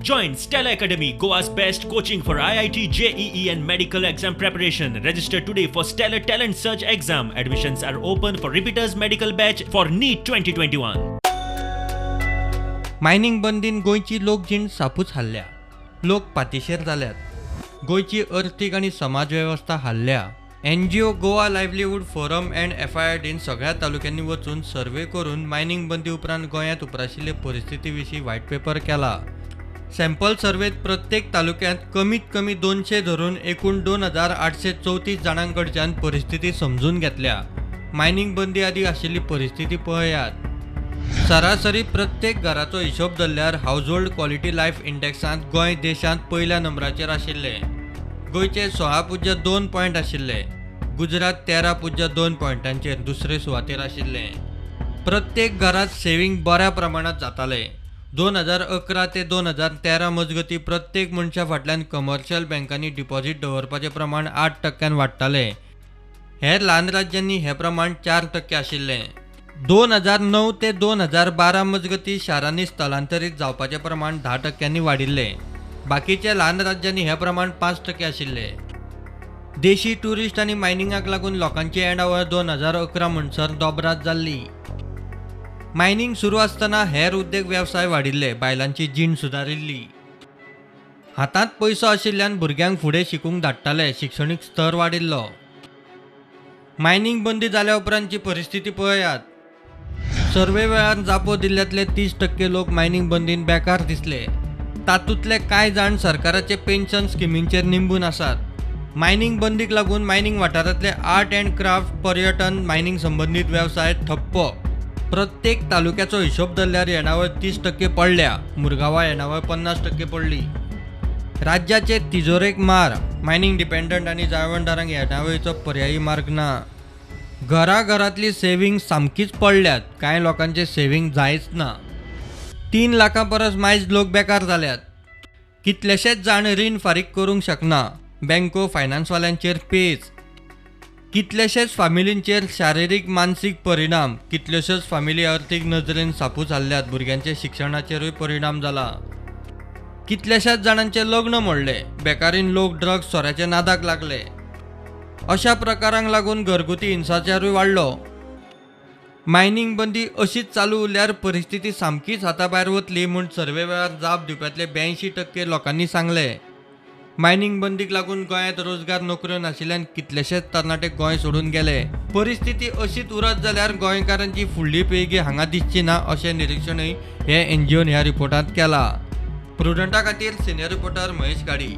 Join Stellar Academy, Goa's best coaching for IIT, JEE and medical exam preparation. Register today for Stellar Talent Search exam. Admissions are open for repeaters medical batch for NEET 2021. Mining बंदीन गोंयची लोकजीण सापूच हाल्ल्या. लोक पातिशेर जाल्यात. गोंयची अर्थीक आनी समाज वेवस्था हाल्ल्या. NGO Goa livelihood forum and एफआयआरडीन सगळ्या तालुक्यांनी वचून सर्वे करून मायनिंग बंदी उपरांत गोंयांत उप्राशिल्ले परिस्थिती विशीं व्हायट पेपर केला. सॅम्पल सर्वेत प्रत्येक तालुक्यांत कमीत कमी 200 धरून एकूण 2834 जाणां कडच्यान परिस्थिती समजून घेतल्या. मायनिंग बंदी आदी आशिल्ली परिस्थिती पळयात. सरासरी प्रत्येक घराचो हिशोब धरल्यार हावजहोल्ड क्वॉलिटी लायफ इंडेक्सांत गोंय देशांत पयल्या नंबराचेर आशिल्लें. गोंयचे 16.2 पॉयंट आशिल्ले. गुजरात 13.2 पॉयंटांचेर दुसरे सुवातेर आशिल्लें. प्रत्येक घरांत सेव्हिंग बऱ्या प्रमाणांत जातालें. 2011 ते 2013 मजगतीं प्रत्येक मनशा फाटल्यान कमर्शियल बँकांनी डिपॉझिट दवरपाचें प्रमाण 8% वाडटालें. हेर ल्हान राज्यांनी हें प्रमाण 4% आशिल्लें. 2009 ते 2012 मजगतीं शारांनी स्थलांतरीत जावपाचें प्रमाण 10% वाडिल्लें. बाकीच्या ल्हान राज्यांनी हें प्रमाण 5% आशिल्लें. देशी ट्युरिस्ट आनी मायनिंगाक लागून लोकांची येणावळ 2011 म्हणसर दोबरात जाल्ली. मायनिंग सुरू आसतना हेर उद्देग वेवसाय वाडिल्ले. बायलांची जीण सुदारिल्ली. हातांत पयसो आशिल्ल्यान भुरग्यांक फुडें शिकूंक धाडटाले. शिक्षणीक स्तर वाडिल्लो. मायनिंग बंदी जाल्या उपरांतची परिस्थिती पळयात. सर्वे वेळार जापो दिल्ल्यांतले 30% लोक मायनिंग बंदीन बेकार दिसले. तातूंतले कांय जाण सरकाराचे पेन्शन स्किमींचेर निंबून आसात. मायनिंग बंदीक लागून मायनिंग वाठारांतले आर्ट अँड क्राफ्ट, पर्यटन, मायनिंग संबंदीत वेवसाय ठप्प. प्रत्येक तालुक्याचो हिशोब धरल्यार येणावळ 30% पडल्या. मुरगांवा येणावळ 50% पडली. राज्याचे तिजोरेक मार. मायनिंग डिपेंडंट आनी जाळवणदारांक येणावळीचो पर्यायी मार्ग ना. घराघरांतली सेव्हिंग सामकीच पडल्यात. कांय लोकांचे सेव्हिंग जायच ना. 3 लाखां परस मायज लोक बेकार जाल्यात. कितलेशेच जाण रीण फारीक करूंक शकना. बँको फायनान्सवाल्यांचेर पेच. कितलेशेच फामिलींचेर शारिरीक मानसीक परिणाम. कितल्योश्योच फामिली अर्थीक नदरेन सापूच हाल्ल्यात. भुरग्यांच्या शिक्षणाचेरूय परिणाम जाला. कितल्याशाच जाणांचें लग्न मोडलें. बेकारीन लोक ड्रग्स सोऱ्याच्या नादाक लागले. अशा प्रकारांक लागून घरगुती हिंसाचारूय वाडलो. मायनिंग बंदी अशीच चालू उरल्यार परिस्थिती सामकीच हाता भायर वतली म्हूण सर्वे वेळार जाप दिवप्यांतले 82% लोकांनी सांगलें. मायनिंग बंदीक लागून गोंयांत रोजगार नोकऱ्यो नाशिल्ल्यान कितलेशेच तरणाटे गोंय सोडून गेले. परिस्थिती अशीच उरत जाल्यार गोंयकारांची फुडली पिळगी हांगा दिसची ना अशें निरिक्षणूय हे एनजीओन ह्या रिपोर्टांत केलां. प्रुडंटा खातीर सिनियर रिपोर्टर महेश गाडी.